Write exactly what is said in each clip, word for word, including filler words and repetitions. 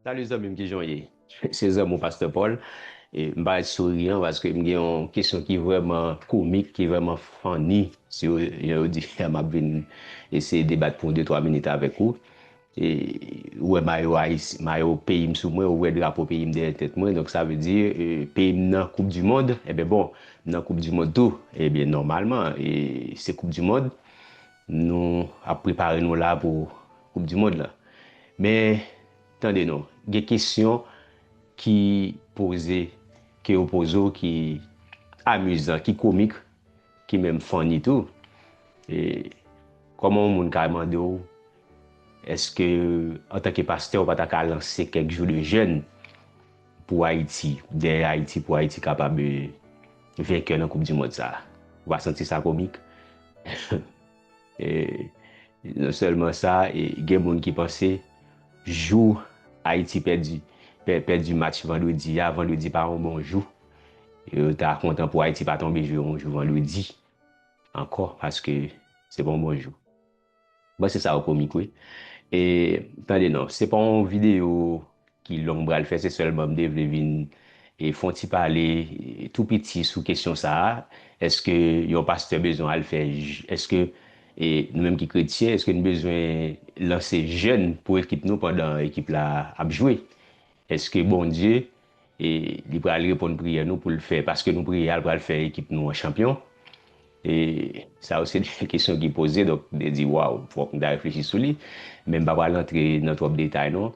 Salut zanmi m, kijan w ye? Se zanmi w Pastè Paul. E m parèt souriyan paske m gen yon kesyon ki vrèman komik, ki vrèman funny. Si yo, yo di m ap vin eseye debat pou de twa minit avèk ou. E, ou wè mayo Ayis-, mayo peyi m sou mwen, ou wè drapo peyi m dèyè tèt mwen. Donk sa vle di, e, peyi m nan Koup di Mond. Ebyen bon, m nan Koup di Mond tou. Ebyen nòmalman, e, se Koup di Mond. Nou ap prepare nou la pou Koup di Mond la. Men, tande non, gen kesyon ki poze, ke yo poze w ki amizan, ki komik, ki menm funny tou. E kòman yon moun ka mande w, èske antanke pastè ou pa ta ka lanse kèk jou de jèn pou Ayiti, dèyè Ayiti, pou Ayiti kapab, e, venkè nan Koup di Mond sa a? Ou pa santi sa komik? E, non sèlman sa, e, gen moun ki panse jou Ayiti pèdi, pè-, pèdi match vandredi a, vandredi pa yon bon jou. Yo ta kontan pou Ayiti pa tonbe jwe yon jou vandredi ankò, paske se pa yon bon jou. Bon, se sa yo komik, wi. E, tande non, se pa yon videyo ki long m pral fè, se sèlman m te vle vin, e, fè yon ti pale, e, tou piti sou kesyon sa a. Èske yon pastè bezwen al fè j-, èske, e, nou menm ki kretyen, èske n bezwen lanse jèn pou ekip nou pandan ekip la ap jwe? Èske Bondye, e, li pral reponn priyè nou pou l fè, paske nou priye a, l pral fè ekip nou an chanpyon? E sa yo se de kesyon ki poze, donk, m te di, waw, fòk m ta reflechi sou li. Men m pa pral antre nan twòp detay, non.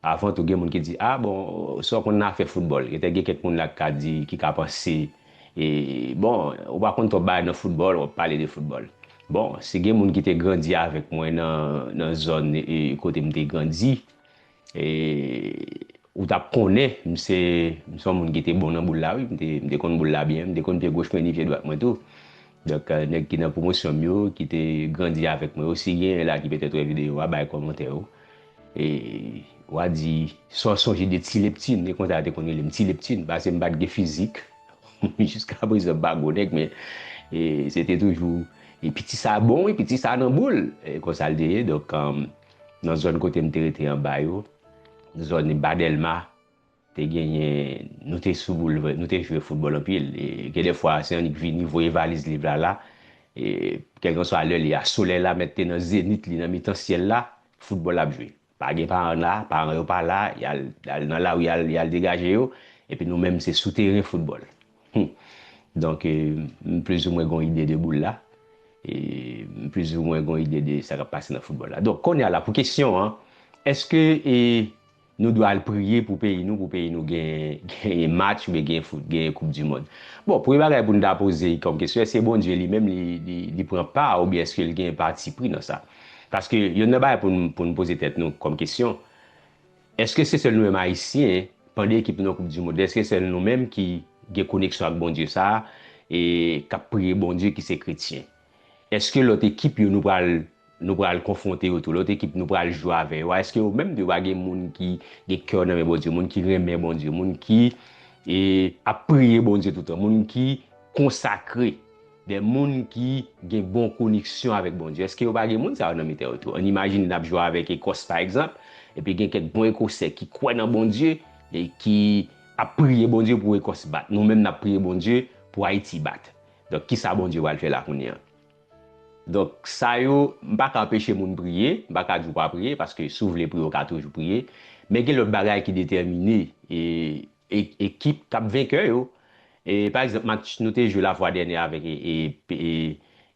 Avan tou, gen moun ki di, a bon, sa w konn nan afè foutbòl? Gentan gen kèk moun la ki ka di, ki ka panse, e, bon, ou pa konn twòp bagay nan foutbòl, w ap pale de foutbòl. Bon, si gen moun ki te grandi avèk mwen nan, nan zòn, e, kote m te grandi, e, ou t ap konnen, m se, m se yon moun ki te bon nan boul la, wi. M te, m te konn boul la byen, m te konn pye goch mwen ni pye dwat mwen tou. Donk, e, nèg ki nan pwomosyon m yo, ki te grandi avèk mwen yo, si genyen la ki petèt wè videyo a, bay kòmantè yo. E, w a di, sa w sonje de Ti Leptin, e konsa yo te konn rele m Ti Leptin, paske m pa t gen fizik. Jiskaprezan, m pa gwo nèg, men, e, se te toujou, e, piti sa bon, wi, piti sa nan boul. E, konsa l te ye. Donk, e, nan zòn kote m te rete anba yo, zòn Ba Dèlma, te genyen, nou te sou boul vre, nou te jwe foutbòl anpil. E, gen de fwa, se annik vini, voye valiz liv la la. E, kèlkanswa lè li a, solèy la mèt te nan zenit li, nan mitan syèl la, foutbòl ap jwe. Pa gen paran la, paran yo pa la, y al, y al nan lari, y al, y al degaje yo, epi nou menm se sou teren foutbòl. Hmm. Donk, e, m plizoumwen gon ide de boul la. E, m plizoumwen gon ide de sa k ap pase nan foutbòl la. Donk, kounye a la, pou kesyon an, èske, e, nou dwe al priye pou peyi nou, pou peyi nou gen, gen match oubyen gen fout, gen Koup di Mond? Bon, premye bagay pou n ta poze kòm kesyon, èske Bondye li menm li, li, li pran pa oubyen èske l gen patipri nan sa? Paske youn nan bagay pou n, pou n poze tèt nou kòm kesyon, èske se sèl nou menm Ayisyen, pandan ekip nou nan Koup di Mond, èske sèl nou menm ki gen koneksyon ak Bondye sa a, e k ap priye Bondye ki se kretyen? Èske lòt ekip yo nou pral, nou pral konfwonte yo tou, lòt ekip nou pral jwe avè yo a, èske yo menm tou yo pa gen moun ki gen kè nan men Bondye, moun ki renmen Bondye, moun ki, e, ap priye Bondye toutan, moun ki konsakre, de moun ki gen bon koneksyon avèk Bondye? Èske yo pa gen moun sa yo nan mitan yo tou? Ann imajine n ap jwe avèk Ekòs, pa egzanp, epi gen kèk bon Ekosè ki kwè nan Bondye e ki ap priye Bondye pou Ekòs bat. Nou menm, n ap priye Bondye pou Ayiti bat. Donk, kisa Bondye pral fè la kounye a? Donk, sa yo, m pa ka anpeche moun priye, m pa ka di w pa priye, paske si w vle priye, w ka toujou priye. Men gen lòt bagay ki detèmine, e, e, ekip k ap venkè yo. E, pa egzanp, match nou te jwe lafwa dènyè avèk, e, e, e,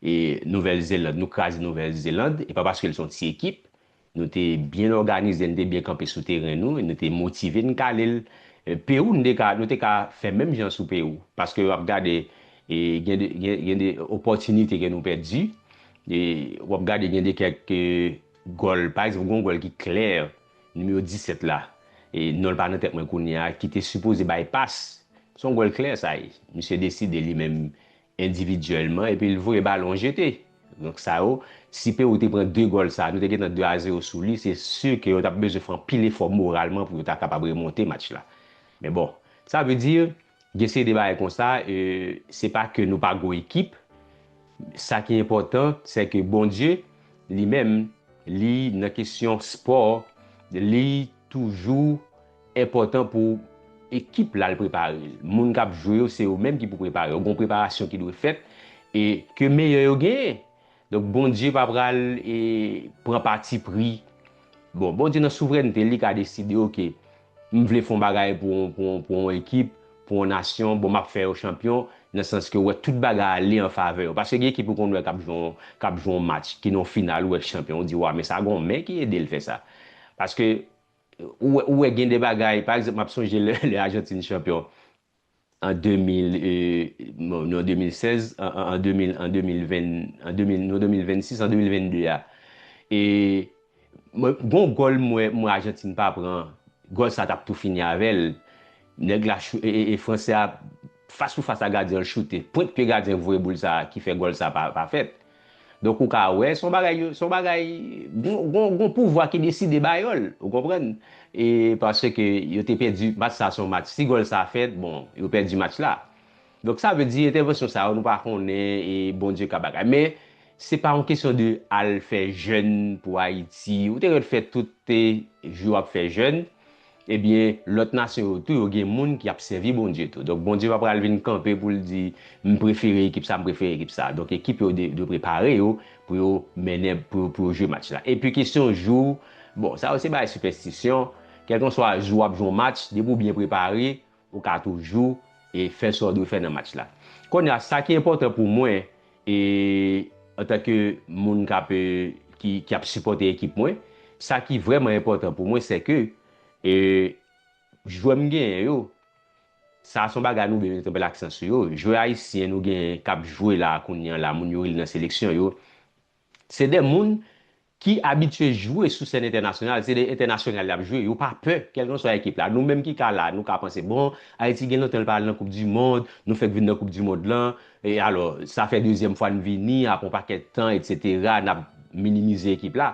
e Nouvèl Zeland, nou kraze Nouvèl Zeland, e pa paske l se yon ti ekip. Nou te byen òganize, nou te byen kanpe sou teren nou, e nou te motive, n kale l. E, Pewou, nou te ka, nou te ka fè menm jan sou Pewou. Paske w ap gade, e, gen de, gen, gen de opòtinite ke nou pèdi. E, w ap gade gen de kèk, e, gòl, pa egzanp, gen yon gòl ki klè, nimewo disèt la. E, non l pa nan tèt mwen kounye a, ki te sipoze bay pas. Se yon gòl klè sa ye. Misye deside li menm endividyèlman, epi l voye balon jete. Donk sa yo, si Pewou te pran de gòl sa, nou te gentan de a zewo sou li, se si ke yo t ap bezwen fè anpil efò moralman pou yo ta kapab remonte match la. Men bon, sa vle di, gen seri de bagay konsa, e, se pa ke nou pa gon ekip. Sa ki enpòtan, se ke Bondye, li menm, li nan kesyon spò, li toujou enpòtan pou ekip la l prepare l. Moun k ap jwe yo, se yo menm ki pou prepare yo. Gon preparasyon ki dwe fèt e ke meyè yo genyen. Donk, Bondye pa pral e, pran pati pri. Bon, Bondye nan souvrènte, li ka deside, oke, m vle fè yon bagay pou, pou, pou yon ekip, pou yon nasyon, bon, m ap fè yo chanpyon, nan sans ke w wè tout bagay ale an favè yo. Paske gen ekip ou konn wè k ap jwe yon, k ap jwe yon match, ki nan yon final, ou wè k chanpyon, ou di, wa, men sa gon men ki ede l fè sa. Paske ou wè, ou wè gen de bagay, pa egzanp, m ap sonje lè, lè Ajantin chanpyon an de mil, e, non, non, de mil sèz, an, an, an de mil, an de mil ven, an de mil, non, de mil vennsis, an de mil vennde a. E, mwen, gon gòl mwen, mwen Ajantin pa pran, gòl sa t ap tou fini avè l. Nèg la, chou- e, e, e Fransè a, fas pou fas a gadyen an, l choute. Pwent pye gadyen voye boul sa, ki fè gòl sa pa, pa fèt. Donk, ou ka wè, se yon bagay, se yon bagay, gon, gon, gon pouvwa ki deside ba yo l, ou konprann? E paske yo te pèdi, match sa se yon match, si gòl sa fèt, bon, yo pèdi match la. Donk, sa vle di, entèvansyon sa yo, nou pa konnen, e Bondye ka bagay. Men, se pa yon kesyon de al fè jèn pou Ayiti. Ou te ret fè tout te jou ap fè jèn. Ebyen, lòt nasyon yo tou, yo gen moun ki ap sèvi Bondye tou. Donk, Bondye pa pral vin kanpe pou l di, m prefere ekip sa, m prefere ekip sa. Donk, ekip yo de- dwe prepare yo pou yo mennen, pou, pou yo jwe match la. Epi, kesyon jou, bon, sa yo se bagay sipèstisyon. Kèlkanswa jou w ap jwe yon match, depi w byen prepare, ou ka toujou e fè sa w dwe fè nan match la. Kounye a, sa ki enpòtan pou mwen, e antanke moun k ap, e, ki, ki ap sipòte ekip mwen, sa ki vrèman enpòtan pou mwen, se ke, e, jwè m genyen yo, sa se yon bagay nou dwe mete anpil aksan sou yo. Jwè ayisyen nou genyen k ap jwe la, kounye a la, moun yo rele nan seleksyon yo, se de moun ki abitye jwe sou sèn entènasyonal, se de entènasyonal y ap jwe, yo pa pè, kèlkanswa ekip la. Nou menm ki ka la, nou ka panse, bon, Ayiti gen lontan l pa al nan Koup di Mond, nou fèk vin nan Koup di Mond lan, e alò, sa fè dezyèm fwa n vini, apre yon pakèt tan, etsetera, n ap minimize ekip la.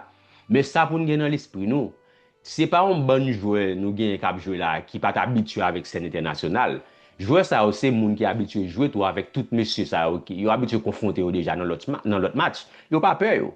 Men sa pou n gen nan lespri nou, se pa yon bann jwè nou genyen k ap jwe la, ki pa t abitye avèk sèn entènasyonal. Jwè sa yo, se moun ki abitye jwe tou avèk tout mesye sa yo, ki, yo abitye konfwonte yo deja nan lòt ma- nan lòt match. Yo pa pè yo.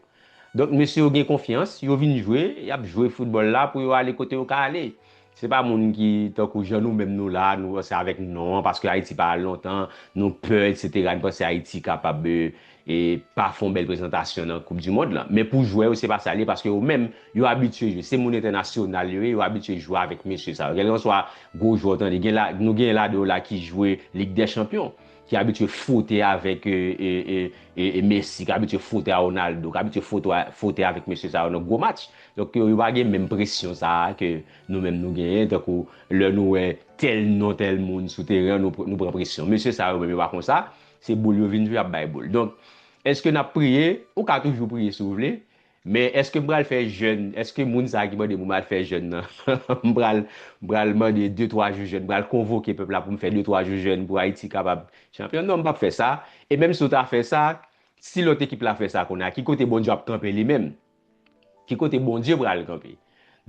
Donk, mesye yo gen konfyans, yo vin jwe, y ap jwe foutbòl la pou yo ale kote yo ka ale. Se pa moun ki, tankou jan nou menm nou la, nou, se avèk non an, paske Ayiti pa al lontan, nou pè, etsetera, nou panse Ayiti kapab, e, e pa fè yon bèl prezantasyon nan Koup di Mond lan. Men pou jwè yo, se pa sa l ye, paske yo menm, yo abitye jwe. Se moun entènasyonal yo ye, yo abitye jwe avèk mesye sa yo. Kèlkanswa gwo jwè w tande, gen la, nou gen ladan yo la ki jwe Lig dè Chanpyon, ki abitye fwote avèk, e, e, e, e, e Messi, ki abitye fwote a Ronaldo, ki abitye fwote a- fwote avèk mesye sa yo nan gwo match. Donk, yo, yo pa gen menm presyon sa a ke nou menm nou genyen, tankou lè nou wè tèl non tèl moun sou teren, nou, pr- nou pran presyon. Mesye sa yo menm, yo pa konsa. Se boul yo vin jwe, y ap bay boul. Donk, èske n ap priye? Ou ka toujou priye si w vle. Men èske m pral fè jèn? Èske moun sa a ki mande pou m al fè jèn nan? M pral, m pral mande de twa jou jèn, m pral konvoke pèp la pou m fè de twa jou jèn pou Ayiti kapab chanpyon? Non, m p ap fè sa. E menm si w ta fè sa, si lòt ekip la fè sa kounye a, ki kote Bondye ap kanpe li menm? Ki kote Bondye pral kanpe?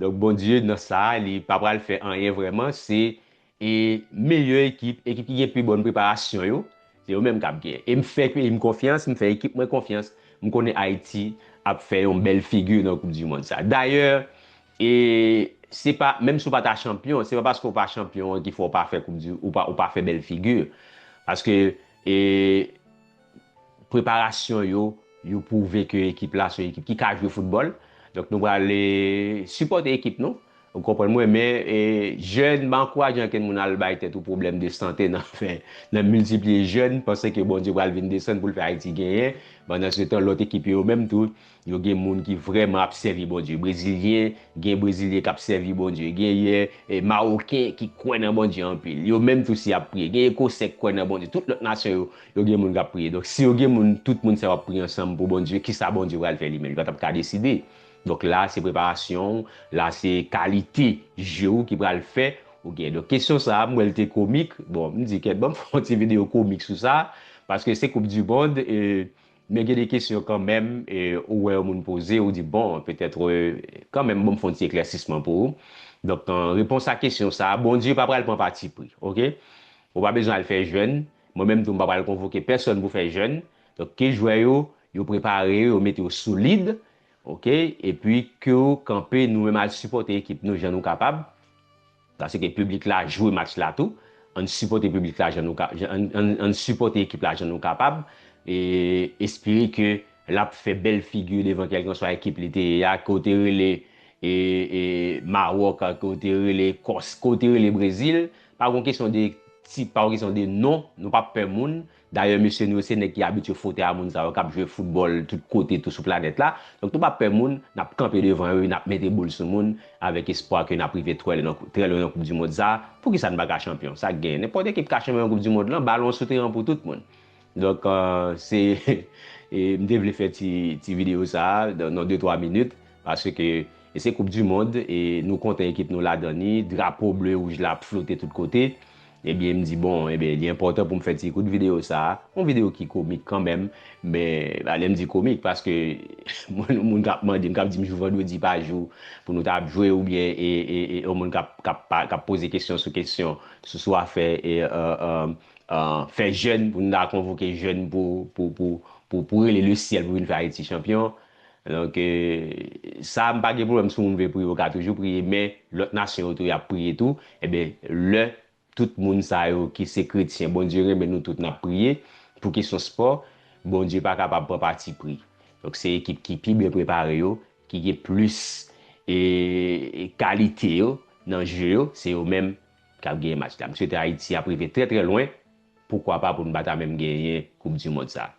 Donk, Bondye, nan sa a, li pa pral fè anyen vrèman, se e meyè ekip, ekip ki gen pi bòn preparasyon yo, se yo menm k ap genyen. E m fè peyi m konfyans, m fè ekip mwen konfyans, m konnen Ayiti ap fè yon bèl figi nan Koup di Mond sa. Dayè, e se pa, menm si w pa ta chanpyon, se pa paske w pa chanpyon an ki fè w pa fè Koup di, ou pa, ou pa fè bèl figi. Paske, e preparasyon yo, yo pwouve ke ekip la se yon ekip ki ka jwe foutbòl. Donk, nou pral, e, sipòte ekip nou. Ou konprann mwen, men, e, jèn, m pa ankouraje ankenn moun al bay tèt ou pwoblèm de sante nan fè, nan miltipliye jèn, panse ke Bondye pral vin desann pou l fè Ayiti genyen. Pandansetan, lòt ekip yo menm tou, yo gen moun ki vrèman ap sèvi Bondye. Brezilyen, gen Brezilyen k ap sèvi Bondye. Genyen, e, Mawoken ki kwè nan Bondye anpil. Yo menm tou si y ap priye. Gen Ekosè k kwè nan Bondye. Tout lòt nasyon yo, yo gen moun k ap priye. Donk, si yo gen moun, tout moun sa yo ap priye ansanm pou Bondye, kisa Bondye pral fè li menm? Li pa t ap ka deside. Donk, la, se preparasyon w, la, se kalite je w ki pral fè ou gen. Donk, kesyon sa a, m wè l te komik. Bon, m di, kèt, ban m fè yon ti videyo komik sou sa, paske se Koup di Mond, e, men gen de kesyon kanmenm, e, ou wè yon moun poze, ou di, bon, petèt, e, kanmenm, ban m fè yon ti eklèsisman pou ou. Donk, an repons a kesyon sa a, Bondye pa pral pran pati pri, oke? Ou pa bezwen al fè jèn. Mwen menm tou, m pa pral konvoke pèsonn pou fè jèn. Donk, ke jwè yo, yo prepare yo, yo mete yo solid, oke? Epi ke yo kanpe, nou menm al sipòte ekip nou jan nou kapab. Paske piblik la jwe match la tou. Ann sipòte piblik la jan nou ka, jan- ann, ann, ann sipòte ekip la jan nou kapab. E espere ke l ap fè bèl figi devan kèlkanswa ekip li te ye a, ke w te rele e, e, Mawòk, ke w te rele Kòs, ke w te rele Brezil. Pa gon kesyon de tit, pa gon kesyon de non, nou p ap pè moun. Dayè, mesye nou yo, se nèg ki abitye fwote a moun sa yo, k ap jwe foutbòl tout kote, tou sou planèt la. Donk, nou p ap pè moun, n ap kanpe devan yo, n ap mete boul sou moun, avèk espwa ke n ap rive trè lwen nan, trè lwen nan Koup di Mond sa. Poukisa n pa ka chanpyon? Sa k genyen? Nenpòt ekip ka chanpyon nan Koup di Mond lan, balon sou teren pou tout moun. Donk, euh, se, e, m te vle fè ti, ti videyo sa a, nan, nan de twa minit, paske e se Koup di Mond, e nou kontan ekip nou ladan li, drapo ble wouj la ap flote tout kote. Ebyen, m di, bon, ebyen, li enpòtan pou m fè ti kout videyo sa a. Yon videyo ki komik kanmenm, men, ba, lè m di komik, paske moun, moun k ap mande m, k ap di m jou vandredi pa jou pou nou ta ap jwe, oubyen e, e, e, yon moun k ap, k ap, pa- k ap poze kesyon sou kesyon, sou, sou afè e, euh, euh, euh, fè jèn, pou nou ta konvoke jèn pou, pou, pou, pou, pou rele lesyèl pou vin fè Ayiti chanpyon. Donk, e, sa, m pa gen pwoblèm si moun vle priye, yo ka toujou priye, men lòt nasyon yo tou, y ap priye tou. Ebyen, lè tout moun sa yo ki se kretyen, Bondye renmen nou tout, n ap priye pou kesyon spò, Bondye pa kapab pran pati pri. Donk, se ekip ki pi byen prepare yo, ki gen plis e, e kalite yo nan je yo, se yo menm k ap genyen match la. M swete Ayiti ap rive trè, trè lwen, poukwa pa pou n pa ta menm genyen Koup di Mond sa.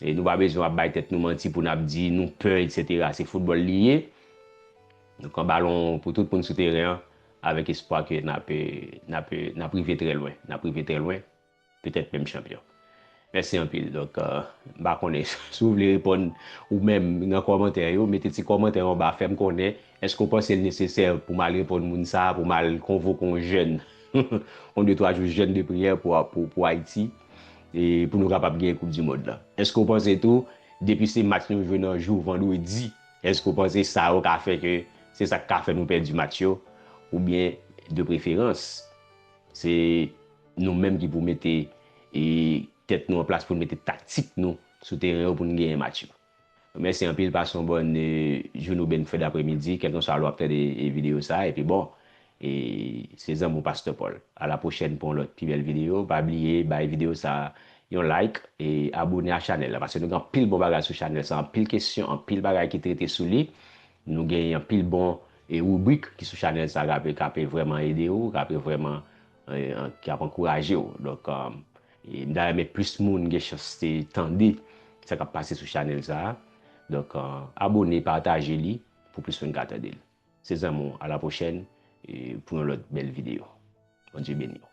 E nou pa bezwen ap bay tèt nou manti pou n ap di nou pè, etsetera. Se foutbòl li ye. Donk, yon balon pou tout moun sou teren an, avèk espwa ke n ap, n ap, n ap rive trè lwen. N ap rive trè lwen, petèt menm chanpyon. Mèsi anpil. Donk, euh, m pa konnen si w vle reponn ou menm nan kòmantè yo, mete ti kòmantè anba, fè m konnen, èske w panse l nesesè pou m al reponn moun sa a, pou m al konvoke yon jèn, yon de twa jou jèn de priyè pou, pou, pou Ayiti, e pou nou kapab genyen Koup di Mond lan? Èske w panse tou, depi se match nou jwe nan jou vandredi, èske w panse sa yo ka fè ke se sa k ka fè nou pèdi match yo? Oubyen, de preferans, se nou menm ki pou mete e, tèt nou an plas, pou n mete taktik nou sou teren yo pou n genyen match yo. Mèsi anpil, pase yon bòn e, jounen oubyen fè dapremidi, kèlkanswa lè w ap tande e, videyo sa a. Epi bon, e, se zanmi w Pastè Paul. A la pwochèn pou yon lòt pi bèl videyo. Pa bliye bay videyo sa a yon like e abone a chanèl la, paske nou gen anpil bon bagay sou chanèl sa, anpil kesyon, anpil bagay ki trete sou li. Nou gen anpil bon e, ribrik ki sou chanèl sa k ap, k ap vrèman ede w, k ap vrèman, e, k ap ankouraje w. Donk, e, e, m ta renmen plis moun gen chans te tande sa k ap pase sou chanèl sa a. Donk, e, abone, pataje li pou plis moun ka tande l. Se zanmi w, a la pwochèn, e, pou yon lòt bèl videyo. Bondye beni w.